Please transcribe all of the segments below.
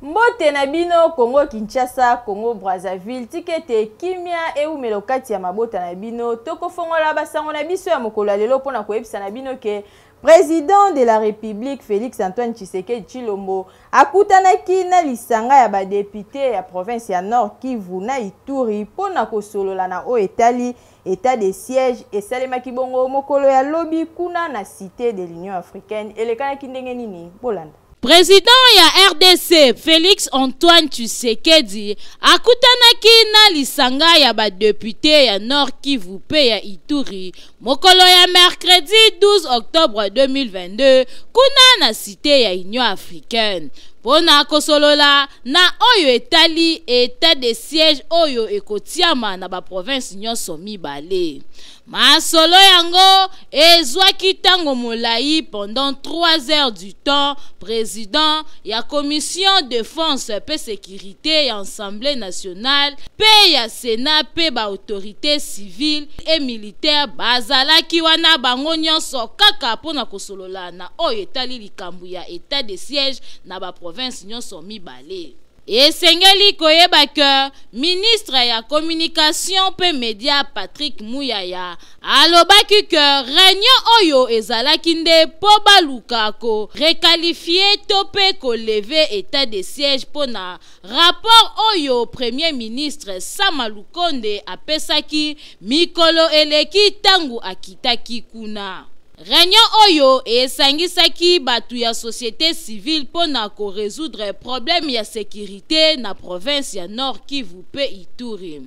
Mbote na bino Congo Kinshasa, Congo Brazzaville, tika ete kimia ewumela okati ya mabota na bino. Tokofongola basango na biso ya mokolo ya lelo mpo na koyebisa na bino ke President de la Republique Felix Antoine Tshisekedi Tshilombo akutanaki na lisanga ya ba deputes ya province ya Nord Kivu na Ituri mpo na kosolola na oyo etali etat de siège esalemaki bongo mokolo ya lobi kuna na Cite de l'Union africaine. Elekanaki ndenge nini? Bolanda. President ya rdc Felix Antoine Tshisekedi akutanaki na lisanga ya ba deputes ya Nord Kivu mpe ya Ituri mokolo ya mercredi 12 octobre 2022 kuna na Cite ya Union africaine mpo na kosolola na oyo etali etat de siège oyo ekotiama na ba provinces nyonso mibale. Masolo yango ezwaki ntango molai pendant 3 heures du temps. President ya commission defense mpe securite ya Assemblee nationale mpe ya Senat mpe ba autorites civiles et militaires bazalaki wana bango nyonso kaka mpo na kosolola na oyo etali likambo ya etat de siège na ba provinces nyonso mibale. Esengeli koyeba que ministre ya Communication mpe Media Patrick Muyaya alobaki que reunion oyo ezalaki nde mpo baluka ko requalifier to mpe ko lever etat de siège mpo na rapport oyo Premier ministre Sama Lukonde apesaki mikolo eleki ntango akitaki kuna. Reunion oyo esangisaki batu ya societe civile mpo na ko resoudre problème ya securite na province ya Nord Kivu mpe Ituri.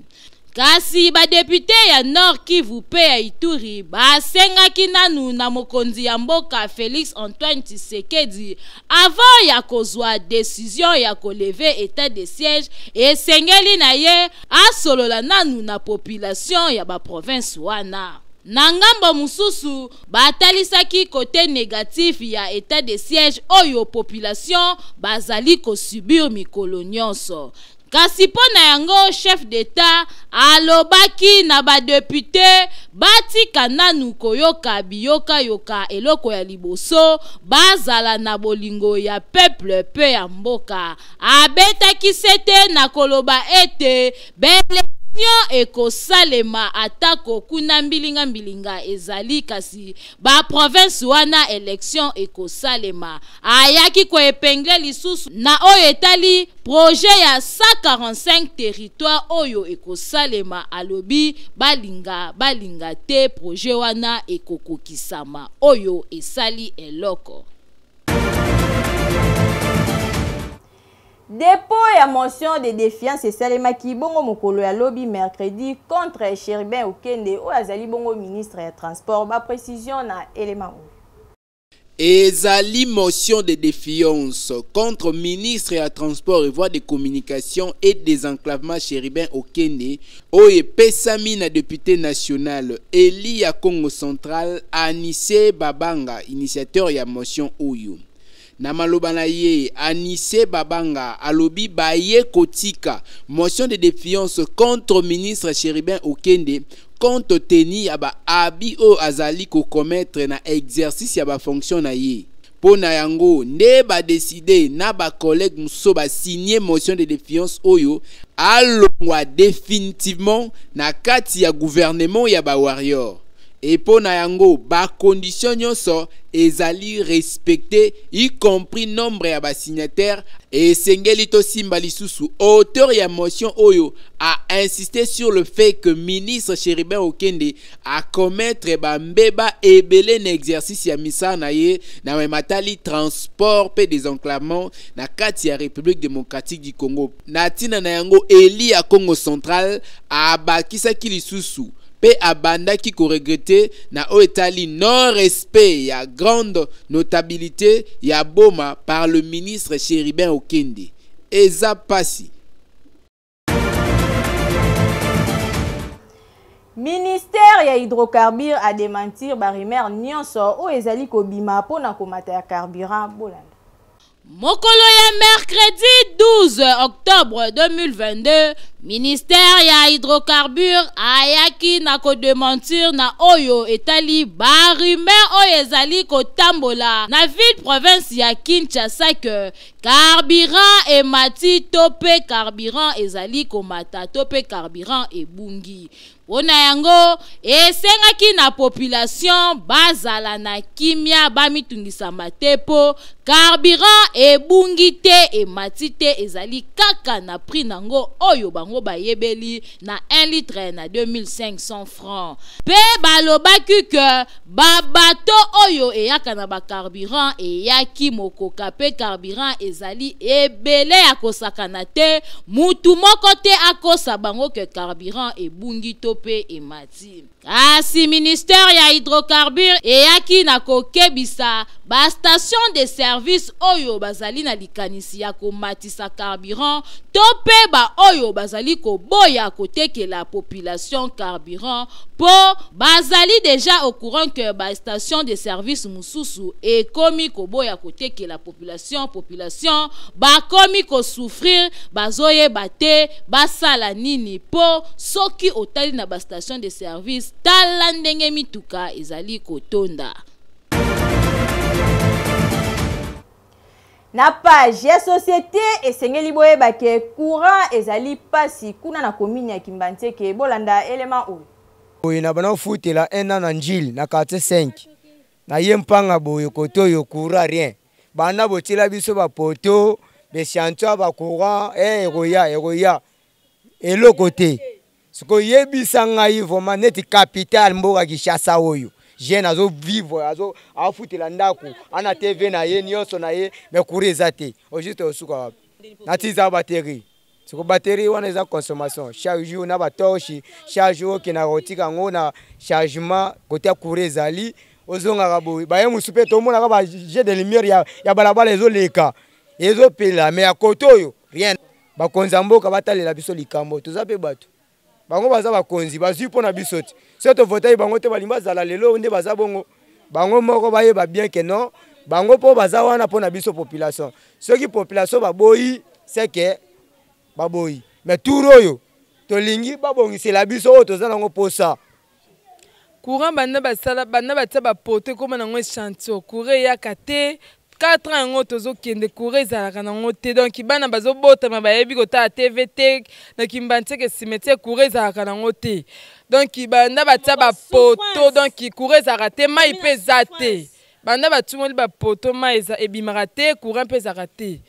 Kasi ba deputes ya Nord Kivu mpe ya Ituri basengaki nanu na mokonzi ya mboka Felix Antoine Tshisekedi avant ya kozua decision ya ko lever etat de siège, esengeli na ye asolola nanu na population ya ba provinces wana. Na ngambo mosusu, batalisaki cote negatif ya etat de siège oyo population bazali ko subir mikolo nionso. Kasi mpo na yango, chef d'Etat alobaki na ba deputes batika nanu koyoka biyokayoka, eloko ya liboso bazala na bolingo ya peuple mpe ya mboka. Abetaki sete na koloba ete ba elections ekosalema atako kuna mbilinga mbilinga ezali kasi ba provinces wana elections ekosalema. Ayaki ko epingler lisusu na oyo etali projet ya 145 territoires oyo ekosalema, alobi balinga balinga te projet wana ekokokisama oyo esali eloko. Depot ya motion de defiance esalemaki bongo mokolo ya lobi mercredi contre Cherubin Okende oyo azali bongo ministre ya transport. Ba precisions na elema oyo. Ezali motion de defiance contre ministre ya Transport et voies de communication et desenclavement Cherubin Okende oyo epesami na depute national elu ya Kongo Central Anise Babanga, initiateur ya motion oyo. Na maloba na ye, Anise Babanga alobi baye kotika motion de defiance contre ministre Cherubin Okende compte tenu ya ba abus oyo azali ko commettre na exercice ya ba fonctions na ye. Mpo na yango nde ba decider na ba collègues mosusu ba signer motion de defiance oyo alongwa definitivement na kati ya gouvernement ya ba warriors. Et mpo na yango ba conditions nionso ezali respecter y compris nombre ya ba signataires. Esengeli tosimba lisusu auteur ya motion oyo a insister sur le fait que ministre Cherubin Okende a commettre ba mbeba ebele na exercice ya misala na ye na maye matali transport mpe desenclavement na kati ya Republique democratique du Congo. Na tina na yango, Elie ya Kongo Central abakisaki lisusu mpe abandaki ko regretter na oyo etali non respect ya grande notabilite ya Boma par le ministre Cherubin Okende. Eza pasi. Ministère ya hydrocarbures a dementir ba rumeurs nyonso oyo ezali kobima mpo na komata ya carburant. Bolanda. Mokolo ya mercredi 12 octobre 2022, Ministère ya hydrocarbures ayaki na kodementir na oyo etali ba rumeur oyo ezali kotambola na ville province ya Kinshasa que carburant emati to pe carburant ezali komata to pe carburant ebungi. Mpo na yango, esengaki na population bazala na kimia, bamitungisama te mpo carburant ebungi te, emati te, ezali kaka na prix nango oyo bango bayebeli na 1 litre na 2500 francs. Mpe balobaki que ba bateau oyo eyaka na ba carburant eyaki mokoka mpe carburant ezali ebele ya kosakana te, mutu moko te akosa bango que carburant ebungi to mpe emati. Kasi ministère ya hydrocarbures eyaki na kokebisa ba stations de service oyo bazali na likanisi ya komatisa carburant to mpe ba oyo bazali koboya kotekela population carburant mpo bazali dejà au courant que ba stations de service mosusu ekomi koboya kotekela population, population bakomi ko souffrir, bazoyeba te basala nini mpo soki otali na ba stations de service tala ndenge mituka ezali kotonda. Na page ya société esengeli boyeba ke courant ezali pasi kuna na commune ya Kimbanseke. Bolanda element oyo. Boye na bana ofutela un an na Ndjili na quartier 5 na ye mpanga boye kote oyo courant rien banda botiela biso ba poto besiantua ba courant eh ekoya ekoya eloko te. Sikoyo yebisa ngai vraiment neti capital mboka Kinshasa oyo jeune azo vivre azo afutela ndako ana TV na ye nyonso na ye mais courant eza te au juste osuka wapi natiza batterie siko batterie wana eza consommation chaque jour na ba torche chaque jour okendaka kotika yango na chargement kote ya courant ezali ozongaka boye baye mosusu mpe tomonaka ba jeu de lumière ya, ya balabala ezoleka ezopela mais ya kote oyo rien. Bakonzi ya mboka batalela biso likambo, toza mpe bato, bango baza bakonzi, bazwi mpo na biso te. Soki tovotaki bango te, balingi bazala lelo nde baza bongo. Bango moko bayeba bien que non, bango mpo baza wana mpo na biso population. Soki population baboyi, c'est que baboyi. Mais tour oyo tolingi babongisela biso oyo toza nango posa. Courant banda basala, banda batia ba poto ekoma nango echantillon, courant eyaka te 4 ans yango tozokende courant ezalaka nango te, donc bana bazobotama bayebi kotala TV te na Kimbanseke cimetière courant ezalaka nango te, donc banda batia ba poto donc courant ezalaka te, mai mpe eza te, banda batumoli ba poto mai ebimaka te, courant mpe ezalaka te,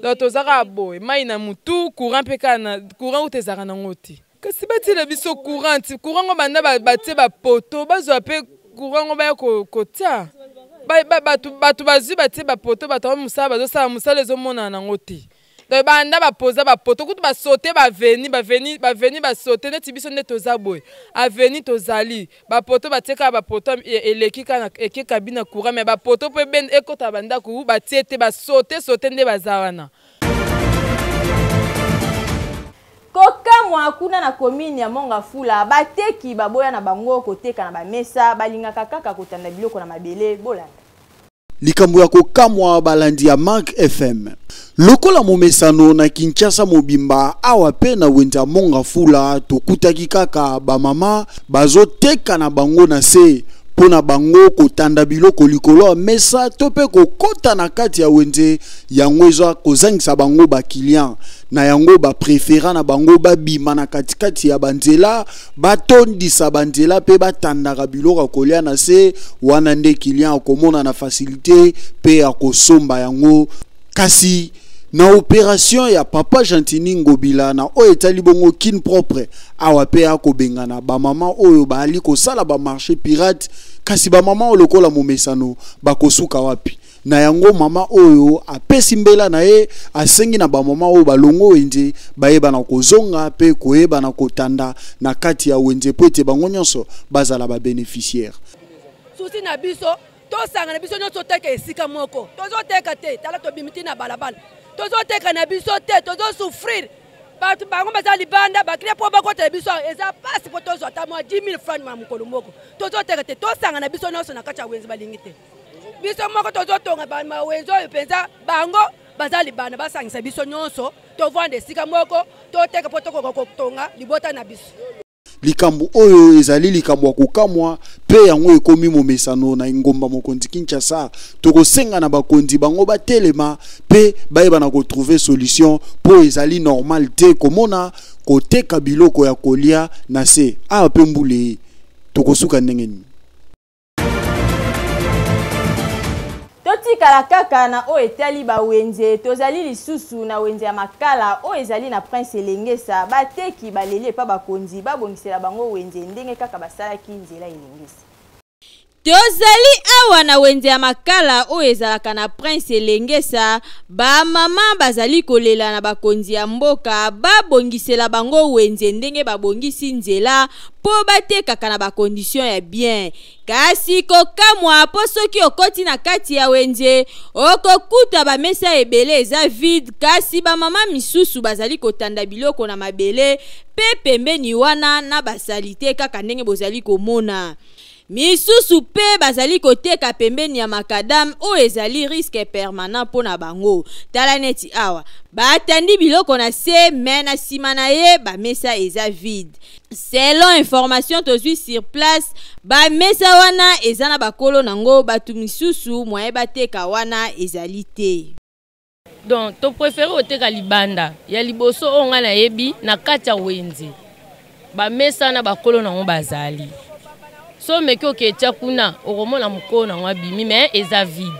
donc toza kaka boye mai na mutu courant mpe kaka na courant kuta ezalaka nango te. Kasi batiela biso courant ti courant ngo banda batie ba poto bazwa pe courant ngo baya kotia bato bato bazwi batie ba poto bato yango mosala bazosala mosala ezomonana nango te, donc banda bapoza ba poto kutu basote baveni baveni baveni basote neti biso nde toza boye aveni tozali ba poto batie kaka ba poto eleki kaka eke kabine ya courant mais ba poto mpo ekota bandako batie te basote sote nde baza wana. Kokamwa kuna na commune ya Mont-Ngafula, bateki baboya na bango koteka na ba mesa, balingaka kaka kotanda biloko na mabele. Bolanda. Likambo ya kokamwa balandi ya Mark FM. Lokola momesano na Kinshasa mobimba awa pe na wenze ya Mont-Ngafula tokutaki kaka ba mama bazoteka na bango na se mpo na bango kotanda biloko likolo ya mesa to pe kokota na kati ya wenze, yango eza kozangisa bango ba client. Na yango ba préférant na bango babima na katikati ya banzela, batondisa banzela pe batandaka biloko ya kolia na se wana nde client akomona na facilité pe akosomba yango. Kasi na opération ya papa Gentiny Ngobila na oyo etali bongo Kin propre awa pe akobengana ba mama oyo baali kosala ba marché pirate, kasi ba mama oyo lokola momesano bakosuka wapi? Na yango mama oyo apesi mbela na ye, asengi na ba mama oyo balongo wenze bayeba na kozonga pe koyeba na kotanda na kati ya wenze po ete bango nyonso bazala ba bénéficiaires. Souci na biso tosangana biso nyonso toteka esika moko, tozoteka te, tala tobimi ti na balabala, tozoteka na biso te, tozosouffrir. Bato bango baza libanda bakria mpo bakotela biso, eza pasi mpo tozwa ata mwa 10 000 francs na mokolo moko, tozoteka te, tosangana biso nyonso na kati ya wenze balingi te. Biso moko tozotonga ba mawenze oyo mpenza bango Baza libanda, basangisa biso nyonso, tovanda esika moko, toteka mpo tokoka kotonga libota na biso. Likambo oyo ezali likambo ya kokamwa mpe yango ekomi momesano na engumba mokonzi Kinshasa. Tokosenga na bakonzi bango batelema mpe bayeba na kotrouver solution mpo ezali normal te komona koteka biloko ya kolia na se awa mpe mbula eye. Tokosuka ndenge nini? Totikala kaka na oyo etali bawenze. Tozali lisusu na wenze ya Makala oyo ezali na Prince Elengesa. Bateki baleli epa bakonzi babongisela bango wenze ndenge kaka basalaki nzela Elengesa. Tozali awa na wenze ya Makala oyo ezalaka na Prince Elengesa. Bamama bazali kolela na bakonzi ya mboka babongisela bango wenze ndenge babongisi nzela mpo batekaka na bakondition ya bien. Kasi kokamwa, mpo soki okoti na kati ya wenze okokuta bamesa ebele eza vide, kasi bamama misusu bazali kotanda biloko na mabele mpe pembeni wana na basalite kaka ndenge bozali komona. Misusu mpe bazali koteka pembeni ya makadam oyo ezali risque permanent mpo na bango. Tala neti awa batandi biloko na se, me na nsima na ye bamesa eza vide. Selon information tozwi sur place, bamesa wana eza na bakolo nango, bato misusu moye bateka wana ezali te. Donc topréféré koteka libanda. Ya liboso oyo ngai nayebi, na kati ya wenze bamesa na bakolo nango bazali. So omeki oketia kuna, okomona mokolo nango abimi, mais eza vide.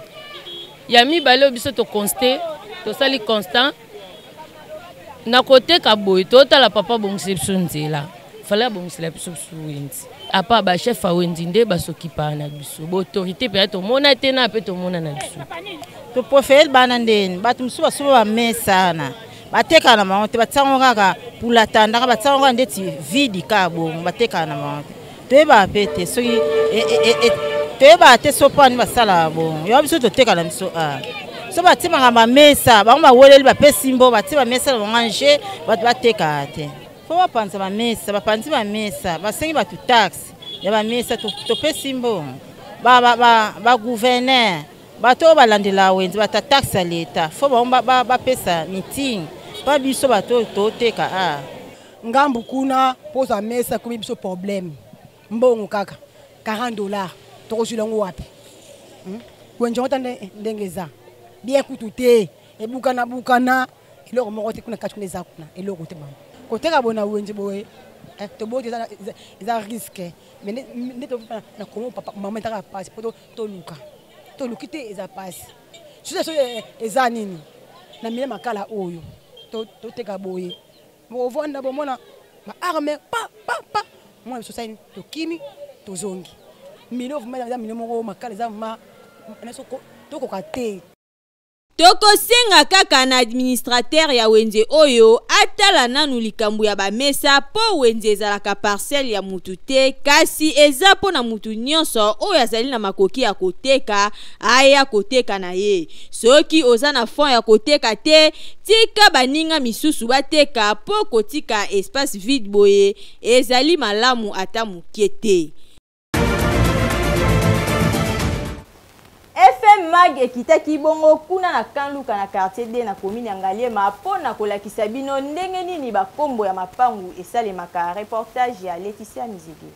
Ya mibale oyo biso toconstater, tosali constat na koteka boye, totala papa abongisela biso nzela, fale abongisela biso wenze. Apa bachef ya wenze nde basokipaka na biso, baautorité mpenza tomona te na mpe tomona na biso. Topréféré bana ndeni bato mosusu basuba bamesana, batekaka na bango te, batiango kaka pula tandaka, batiango kaka ndeti vide kaka bongo, batekaka na bango te. Toyebaka mpe te soki toyebaka te so mpo ani basalaka bongo. Yango biso toteka na biso a so batie makambo bamesa bango, baweleli, bapesi mbo, batie bamesa na bango ange, bato batekaka te. Fo bapanza bamesa, bapanzi bamesa, basengi bato taxe ya bamesa, topesi mbongo bagouverneur, bato oyo balandela wenze, bata taxe ya leta, fo bango bapesa meeting mpa biso bato oyo toteka a. Ngambu kuna mpoza mesa ekomi biso problème. Mbongo kaka 40 $, tokozwila yango wapi? Wenze yango ta ndenge eza bien kutu te, ebukana bukana, eloko moko te kuna kati kuna, eza kuna eloko te. Mama koteka boye na wenze boye, toboyi te, eza risque, mais nde na komo papa mama etaka pasi mpo toluka, toluki te, eza pasi. Soki so eza nini na mile Makala oyo toteka boye, ovanda bomona baarme pa pa pa, mwana biso sani, tokimi, tozongi milo. Vraiment eza milo moko Makala eza ma tokoka te. Tokosenga kaka na administrateur ya wenze oyo atala nanu likambo ya bamesa, mpo wenze ezalaka parcelle ya mutu te, kasi eza mpo na mutu nyonso oyo azali na makoki ya koteka aya koteka na ye. Soki oza na fond ya koteka te, tika baninga misusu bateka, mpo kotika espace vide boye ezali malamu ata moke te. FM Mag ekitaki bongo kuna na Kanluka, na quartier D, na commune ya Ngaliema, mpo na kolakisa bino ndenge nini bakombo ya mapangu esalemaka. Reportage ya Laetitia Mizige.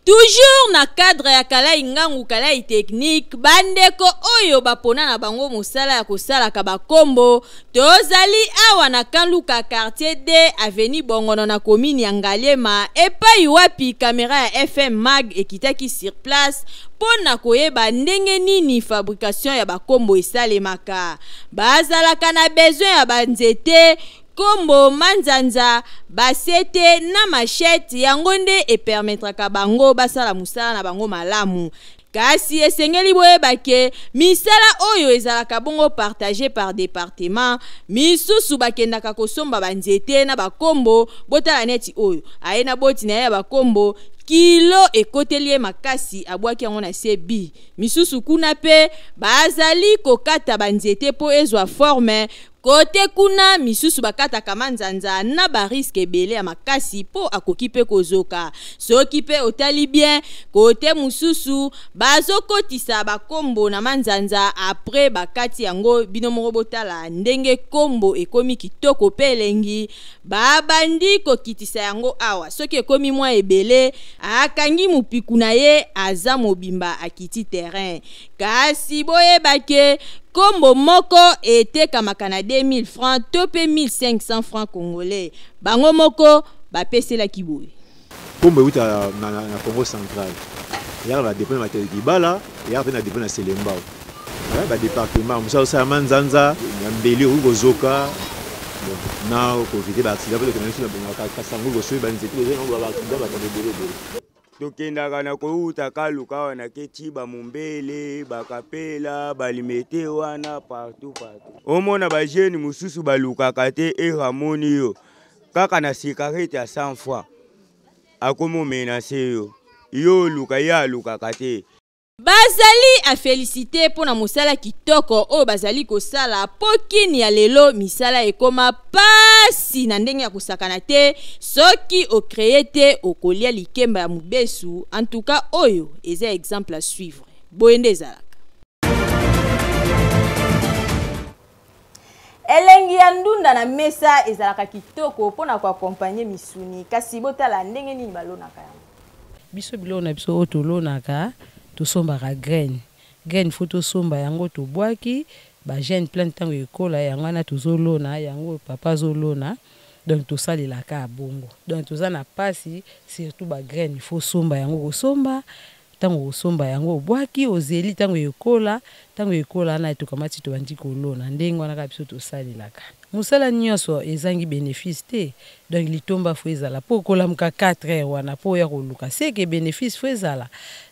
Toujours na cadre ya Kalai Ngangu Kalai Technique, bandeko oyo bapona na bango mosala ya kosalaka bakombo, tozali awa na Kanluka, quartier D, avenue Bongono, na commune ya Ngaliema, epai wapi kamera ya FM Mag ekitaki sur place mpo na koyeba ndenge nini fabrication ya bakombo esalemaka. Bazalaka na besoin ya banzete, kombo, manzanza, basete na machette. Yango nde epermettraka bango basala mosala na bango malamu. Kasi esengeli boyeba ke misala oyo ezalaka bongo partage par département. Misusu bakendaka kosomba banzete na bakombo. Botala neti oyo aye na boti na ye ya bakombo, kilo ekoteli ye makasi, abwaki yango na se bi. Misusu kuna mpe bazali kokata banzete mpo ezwa forme. Kote kuna misusu bakataka manzanza na ba risque ebele ya makasi po akoki pe kozoka. Soki pe otali bien kote mususu bazokotisa ba kombo na manzanza apres bakati yango bino moko botala ndenge kombo ekomi kitoko pe elengi babandi kokitisa yango awa soki ekomi mwa ebele akangi mupiku na ye aza mobimba akiti terrain. Kasi boyeba ke kombo moko etekamaka na 2000 francs to pe 1500 francs congolais. Bango moko bapeselaki boye. Kombo euta na, na, na Congo central. Eyaka na depot na Matadi Kibala, eyaka pe na depot na Selembao. Eh, ba département mosusu azosala manzanza na mbeli okoki kozoka na kovite ba accident mpe tokenda biso na kasangu kosoyi banzete kozoyi nango ba accident makambo ebele ebele. Tokendaka na kowuta kaluka awa na keti ba mombele ba kapela ba limete wana partout partout. Omona ba jeune mosusu balukaka te heure amoni yo kaka na cigarette ya 100 francs akomi omenace yo yo oluka ye alukaka te. Bazali a felicite mpo na mosala kitoko oyo bazali kosala mpo kin ya lelo misala ekoma pasi na ndenge ya kosakana te soki o cree te okolia likemba ya mubesu en tout cas oyo eza exemple à suivre boye nde ezalaka. Elengi ya ndunda na mesa ezalaka kitoko mpo na ko accompagner misuni kasi botala ndenge nini balonaka yango. Biso biloko na biso oyo tolonaka tosombaka graine. Graine faut tosomba yango tobwaki ba jeune plante tango ekola yango wana tozolona yango papa azolona donc tosalelaka kaka bongo donc toza na pasi surtout ba graine faut osomba yango kosomba Tango okosomba yango obwaki, ozeli tango ekola, tango ekola wana tokamati tobandi kolona. Ndenge wana kaka biso tosalelaka. Mosala nionso ezangi benefice te, donc litomba faut ezala po okolamuka 4 heures wana po oya koluka ce que benefice faut ezala.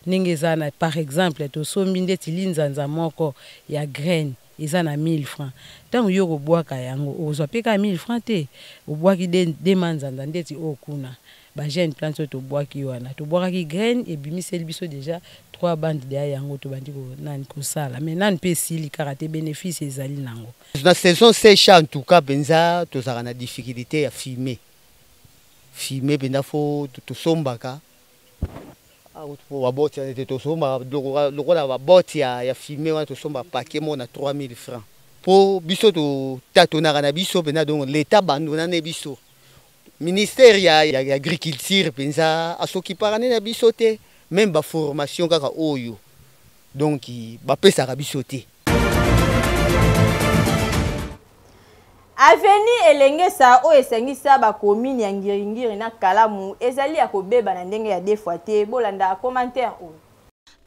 Ndenge eza wana par exemple tosombi ndeti linzanza moko ya graine eza na 1000 francs, tango yo okobwaka yango okozwa pe kaka 1000 francs te, obwaki deux manzanza ndeti oyo kuna. Ba jeune plante oyo tobwaki wana tobwakaki graine ebimiseli biso dejà 3 bande dejà yango tobandi ko nani kosala mais nanu pe esili kaka te benefice ezali nango. Na saison seche en tout cas penza tozalaka na difficulite ya fume fume penza faut tosombaka ba botte wana te tosombaka lokola ba botte ya fume wana tosombaka paquet moko na 3000 francs po biso totatonaka na biso penza donc l'etat abandonna ne biso. Ministère ya, ya agriculture penza asokipaka nde na biso te, meme ba formation kaka oyo donc bapesaka biso te. Avenue Elengesa oyo esangisa ba communes ya Ngiri-Ngiri na Kalamu ezali ya kobeba na ndenge ya deux fois te. Bolanda commentaire oyo.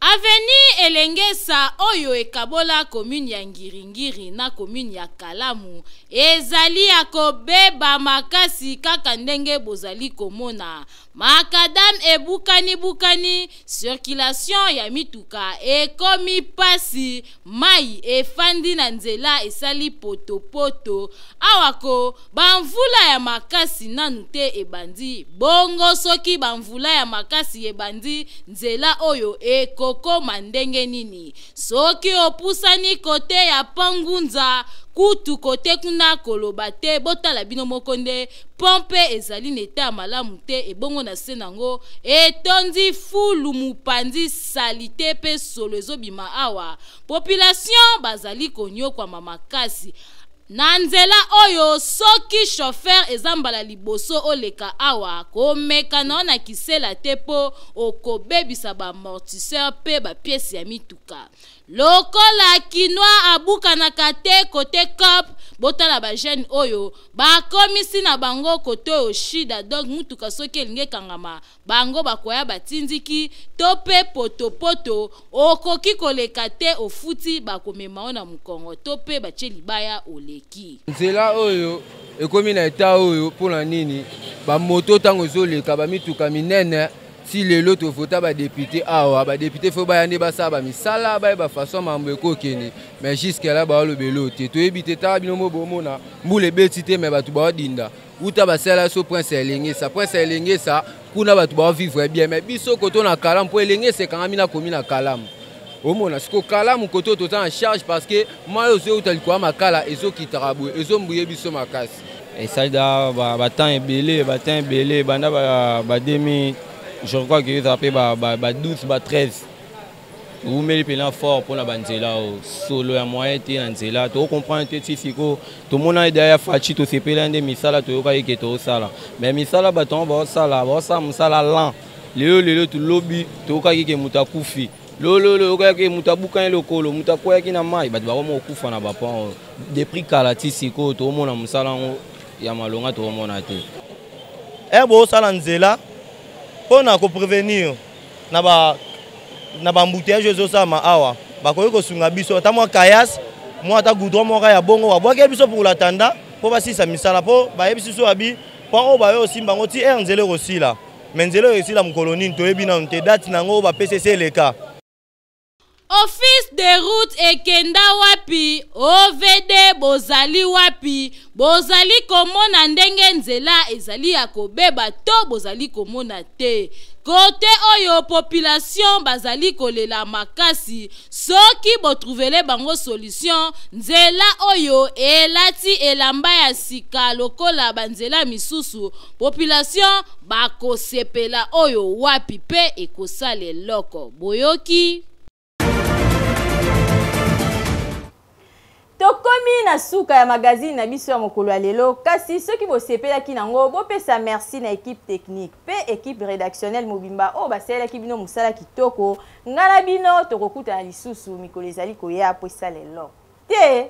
Avenue Elengesa oyo ekabola commune ya Ngiri-Ngiri na commune ya Kalamu ezali ya kobeba makasi kaka ndenge bozali komona. Macadam ebukani-bukani, circulation ya mituka ekomi pasi, mayi efandi na nzela esali potopoto. Awa ko ba mvula ya makasi nanu te ebandi, bongo soki ba mvula ya makasi ebandi, nzela oyo ekokoma ndenge nini? Soki opusani kote ya pont Ngunza, kutu kote kuna koloba te, botala bino moko nde pont mpe ezali na etat ya malamu te, ebongo na se nango etondi fulu, mopanzi, salite mpe solo ezobima awa, population bazali konyokwama makasi. Na nzela oyo soki chauffeur eza mbala liboso oleka awa komeka na yo na kisela te po okobebisa ba amortisseur pe ba pièces ya mituka. Lokola kinois abukanaka te cote cop botala ba jeunes oyo bakomisi na bango kote oyo shida donc mutuka soki elingi ekangama Bango bakoya batindiki to pe poto poto okoki koleka te ofuti bakomema yo na mokongo to pe batie libaya oleki. Nzela oyo ekomi na etat oyo pona nini? Ba moto tango ezoleka ba mituka minene ti lelo tovota ba depute awa ba depute fo baya nde basala ba misala bayeba façon mambo ekokende mais jusque là baoloba eloo te toyebi te tala bino mo bomona mbula ebeti te mais bato baodinda uta basala so prince ya elengesa prince ya elengesa kuna bato bao vivre bien mais biso koto na kalamu mpo elengesa ekangami na komi na kalamu. Omona siko kalamu kote oyo toza en charge parce que mai oyo ezowuta likolo ya makala ezokitaka boye ezombuye biso makasi. Esali da ba temps ebele, ba temps ebele banda ba 2000, je crois que ezala mpe ba 12 ba 13. Toumeli mpena fort mpona banzela oyo, solo ya moyen te na nzela tocomprendre te. Ti sikoyo tomona ye ya Fatshi, tosepela nde misala toyokaki ke tozosala, mais misala bato yango baosala, baosala mosala lent. Lelo lelo tolobi toyokaki ke moto akufi, lololo oyokaki moto abukani lokolo, moto akweyaki na mai, bato bakoma kokufa na bapont oyo depuis kala. Ti sikoyo toomona mosala yango ya malonga toomona te. Ere boosala nzela mpona koprévenir na ba na baembouteillage oyo ezosalama awa, bakoki kosunga biso ata mwa caillasse, mwa ata goudron moko ya bongo babwakeli biso pour latanda mpo basilisa misala, mpo bayebisi biso babi mpo oyo bayo osimba yango ti ere nzela ekosila. Me nzela oyo esila mokolo nini, toyebi nanu te date na yango oyo bapesi esi eleka. Office de route ekenda wapi? OVD bozali wapi? Bozali komona ndenge nzela ezali ya kobeba to bozali komona te? Kote oyo population bazali kolela makasi, soki botrouvele bango solution, nzela oyo elati elamba ya sika lokola banzela misusu, population bakosepela. Oyo wapi mpe ekosala eloko? Boyoki? Tokomi na suka ya magazine na biso ya mokolo ya lelo, kasi soki bosepelaki nango, bopesa merci na équipe technique mpe équipe rédactionnelle mobimba oyo basalelaki bino mosala kitoko. Ngai na bino tokokutana lisusu mikolo ezali koya po esala eloko te.